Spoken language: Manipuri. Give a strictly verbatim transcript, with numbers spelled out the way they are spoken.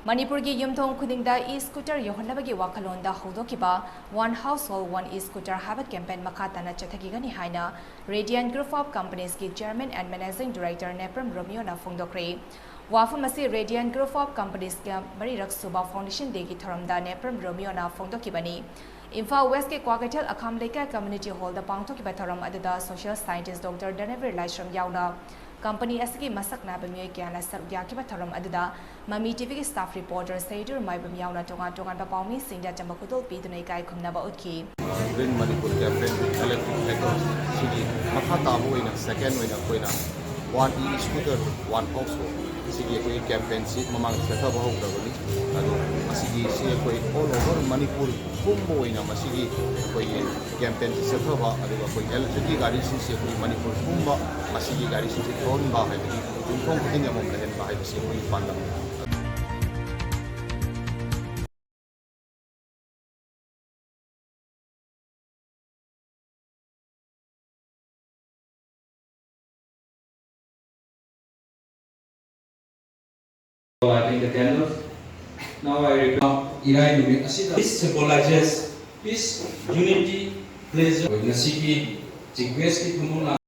ꯃꯅꯤꯄꯨꯔꯒꯤ ꯌꯨꯝꯊꯣꯡ ꯈꯨꯗꯤꯡꯗ e-scooter ꯌꯧꯍꯟꯅꯕꯒꯤ ꯋꯥꯈꯜꯂꯣꯟꯗ ꯍꯧꯗꯣꯛꯈꯤꯕ One Household, One e-scooter ꯍꯥꯏꯕ campaign ꯃꯈꯥ ꯇꯥꯅ ꯆꯠꯊꯈꯤꯒꯅꯤ ꯍꯥꯏꯅ Radiant Group of Companiesꯀꯤ Chairman and Managing Director Nepram ꯔꯣꯃꯤꯌꯣꯅ ꯐꯣꯡꯗꯣꯛꯈ꯭ꯔꯦ꯫ ꯋꯥꯐꯝ ꯑꯁꯤ Radiant Group of Companiesꯀꯤ ꯃꯔꯤꯔꯛ ꯁꯨꯕ Foundation Dayꯒꯤ ꯊꯧꯔꯝꯗ ꯅꯦꯄ꯭ꯔꯝ ꯔꯣꯃꯤꯌꯣꯅ ꯐꯣꯡꯗꯣꯛꯈꯤꯕꯅꯤ꯫ ꯏꯝꯐꯥꯜ Westꯀꯤ ꯀ꯭ꯋꯥꯀꯩꯊꯦꯜ ꯑꯈꯥꯝ ꯂꯩꯀꯥꯏ Community Hallꯗ ꯄꯥꯡꯊꯣꯛꯈꯤꯕ ꯊꯧꯔꯝ ꯑꯗꯨꯗ Social Scientist Doctor ꯙꯅꯕꯤꯔ ꯂꯥꯏꯁ꯭ꯔꯝ ꯌꯥꯎꯅ company ꯑꯁꯤꯒꯤ ꯃꯁꯛ ꯅꯥꯏꯕ ꯃꯤꯑꯣꯏ ꯀꯌꯥꯅ ꯁꯔꯨꯛ ꯌꯥꯈꯤꯕ ꯊꯧꯔꯝ ꯑꯗꯨꯗ ꯃꯃꯤ TVꯒꯤ staff reporter ꯁꯍꯤꯗꯨꯔ ꯃꯥꯏꯕꯝ ꯌꯥꯎꯅ ꯇꯣꯉꯥꯟ ꯇꯣꯉꯥꯟꯕ ꯄꯥꯎꯃꯤꯁꯤꯡꯗ ꯑꯆꯝꯕ ꯈꯨꯗꯣꯜ ꯄꯤꯗꯨꯅ ꯏꯀꯥꯏ ꯈꯨꯝꯅꯕ ꯎꯠꯈꯤ꯫ Green Manipur campaign electric cycle ꯁꯤꯒꯤ ꯃꯈꯥ ꯇꯥꯕ ꯑꯣꯏꯅ second ꯑꯣꯏꯅ ꯑꯩꯈꯣꯏꯅ One e-scooter, One household ꯁꯤꯒꯤ ꯑꯩꯈꯣꯏꯒꯤ campaignꯁꯤ ꯃꯃꯥꯡꯗ ꯆꯠꯊꯕ ꯍꯧꯈ꯭ꯔꯕꯅꯤ꯫ ꯑꯗꯣ ꯃꯁꯤꯒꯤ ꯁꯤ ꯑꯩꯈꯣꯏ all over ꯃꯅꯤꯄꯨꯔ ꯄꯨꯝꯕ ꯑꯣꯏꯅ ꯃꯁꯤꯒꯤ ꯑꯩꯈꯣꯏꯒꯤ campaignꯁꯤ ꯆꯠꯊꯕ, ꯑꯗꯨꯒ ꯑꯩꯈꯣꯏ electricꯀꯤ ꯒꯥꯔꯤꯁꯤꯡꯁꯤ ꯑꯩꯈꯣꯏ ꯃꯅꯤꯄꯨꯔ ꯄꯨꯝꯕ ꯃꯁꯤꯒꯤ ꯒꯥꯔꯤꯁꯤꯡꯁꯤ ꯊꯧꯍꯟꯕ ꯍꯥꯏꯕꯗꯤ ꯌꯨꯝꯊꯣꯡ ꯈꯨꯗꯤꯡꯒꯤ ꯑꯃꯃꯝ ꯂꯩꯍꯟꯕ ꯍꯥꯏꯕꯁꯤ ꯑꯩꯈꯣꯏꯒꯤ ꯄꯥꯟꯗꯝꯅꯤ꯫ Lighting the candles. Now I repeat. ꯏꯔꯥꯏ ꯅꯨꯃꯤꯠ ꯑꯁꯤꯗ peace symbolizes peace, unity, pleasure꯫ ꯉꯁꯤꯒꯤ Chief Guestꯀꯤ ꯊꯃꯣꯏ